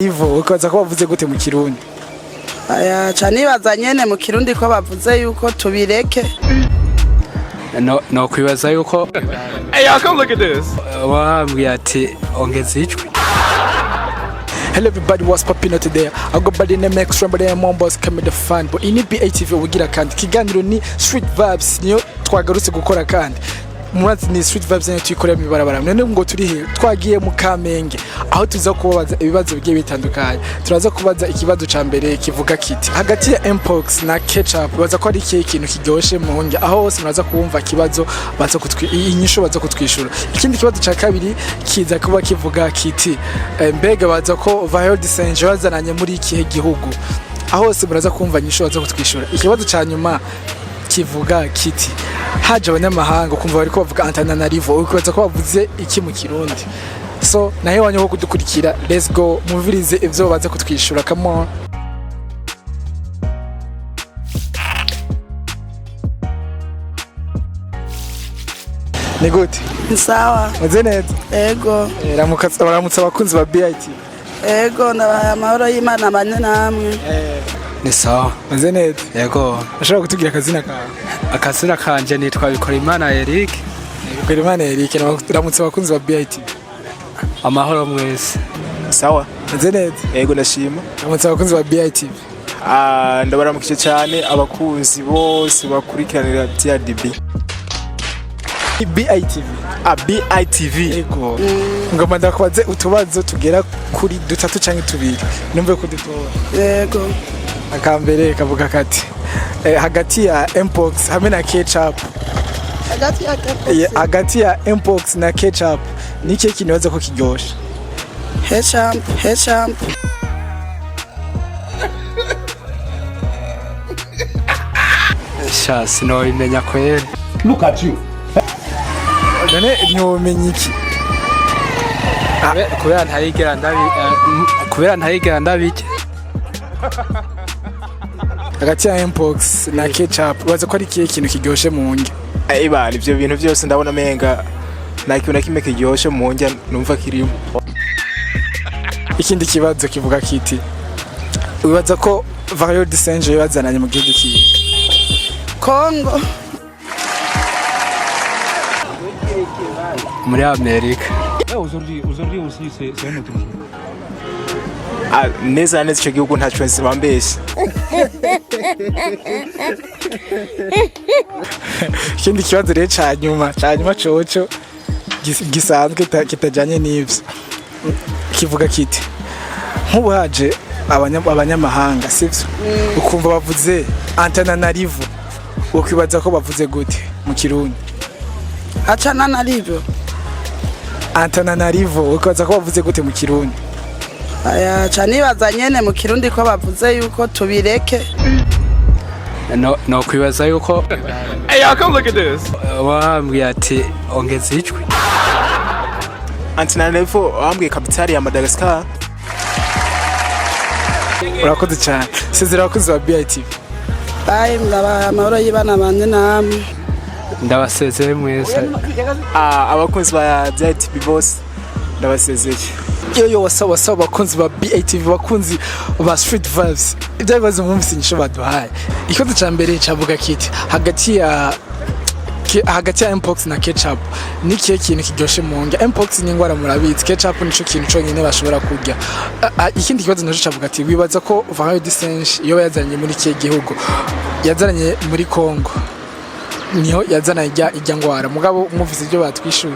Ivo ukaza ko bavuze gute mu Kirundi? Aya ca nibaza nyene mu Kirundi ko bavuze yuko tubireke. No kwibaza yuko Hey, y'all, come look at this. Wambwiye ati ongeza ijwi. Hello everybody, what's popping out today? I go by the name Extra, but I'm on boss coming the fun. But ini BATV ubugira kandi kiganiro ni Street Vibes, niyo twagarutse gukora kandi. Murazi ni Street Vibes niyo tuyikorera mu ibarabara. None ngo turi he? Twagiye mu Kamenge aho tuza kubabaza ibibazo bigiye bitandukanye. Turaza kubaza ikibazo ca mbere kivuga kiti: hagati ya Mpox na ketchup, baza ko ari ikihe kintu kiryoshe mu ndya? Aho hose muraza kumva ikibazo baza kutwi inyishu baza kutwishura. Ikindi kibazo ca kabiri kiza kuba kivuga kiti: mbega baza ko variole du singe bazananye muri ikihe gihugu? Aho hose muraza kumva inyishu baza kutwishura. Ikibazo ca nyuma kivuga kiti: haje abanyamahanga ukumva bariko bavuga Antananarivo, ukibaza ko bavuze iki mu Kirundi? So nahe wanyu ho kudukurikira, let's go, muvirize ivyo baza kutwishura. Come on. Ni gute? Sawa. Meze neza? Ego. Ramutsa abakunzi ba BIT. Ego, ndabahaye amahoro y'Imana bane namwe. Ni sawa. Meze neza? Yego. Ashobora kutubwira akazina kawe? Akazina kanje nitwa Bikorimana Eric. Bikorimana Eric, ramutsa abakunzi ba BIT. Amahoro mwese. Sawa. Meze neza? Yego, ndashima. Ramutsa abakunzi ba BIT. Ah, ndabaramukije cyane abakunzi bose bakurikiranira TRDB. BITV. Ah, BITV. Yego. Ngoma ndakubaze utubazo tugera kuri dutatu canke tubiri. Numve ko dutora. Ego. Akambere kavuga kati: hagati ya Mpox hamwe na ketchup. Hagati ya Hagati ya Mpox na ketchup, ni ikihe kintu baza ko kiryoshe? Ketchup, ketchup. Sha, sinobimenya kweri. Look at you. None ntiwomenya iki? Kubera ntarigera ndabirya. Hagati ya Mpox na ketchup, baza ko ari ikihe kintu kiryoshe mu ndya? Ibana ivyo bintu byose ndabona menga nta kintu na kimwe kiryoshe mu ndya numva kirimo. Ikindi kibazo kivuga kiti: wibaza ko variole du singe bazananye mu gihugu kihe? Kongo. Muri Amerika. Aujourd'hui, aujourd'hui aussi, c'est un autre jour. Ah, neza na neza ico gihugu ntaco nzibambeshe. Ikindi kibazo rero ca nyuma coco gisanzwe kitajanye n'ivyo kivuga kiti: nk'ubu haje abanyamahanga, sivyo, ukumva bavuze Antananarivo, wokwibaza ko bavuze gute mu Kirundi? Achana narivyo. Antananarivo, wokwibaza ko bavuze gute mu Kirundi? Aya ca nibaza nyene mu Kirundi ko bavuze yuko tubireke. No kwibaza yuko Hey, y'all, come look at this. Wambwiye ati ongeza ijwi. Antananarivo wambwiye kapitali ya Madagascar. Urakoze cyane, sezera abakozi ba BITV. Bye, ndabahaye amahoro y'Imana bane namwe. Ndabasezeye mwese. Ah, abakunzi ba BITV bose ndabasezeye. Yo yo, wasaba wasaba abakunzi ba BATV, abakunzi ba Street Vibes, ibyo bibazo mwumvise inyishu baduhaye. Ikibazo ca mbere cavuga kiti: hagati ya Mpox na ketchup, ni ikihe kintu kiryoshe mu ndya? Mpox ni ingwara murabizi, ketchup nico kintu conyene bashobora kurya. Ikindi kibazo naco cavuga ati: wibaza ko variole du singe iyo yazanye muri ikihe gihugu? Yazanye muri Congo, niho yazana ijya ngwara. Mugabo mwumvise ibyo batwishuye.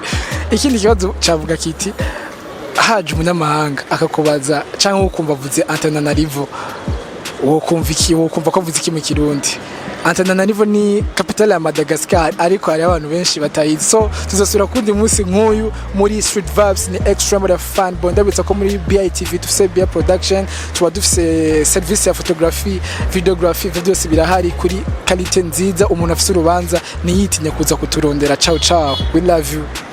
Ikindi kibazo cavuga kiti: haje umunyamahanga akakubaza cyangwa ukumva avuze Antananarivo, wokumva iki? Wokumva ko avuze iki mu Kirundi? Antananarivo ni capitale ya Madagascar, ariko hari abantu benshi batayizi. So tuzosubira kundi munsi nk'uyu muri Street Vibes. Ni Extra muri Fan Boy. Ndabitsa ko muri BITV dufise BI Production, tuba dufise service ya photography, videography, ivyo byose birahari kuri qualité nziza. Umuntu afise urubanza ntiyitinye kuza kuturondera. Ciao ciao, we love you.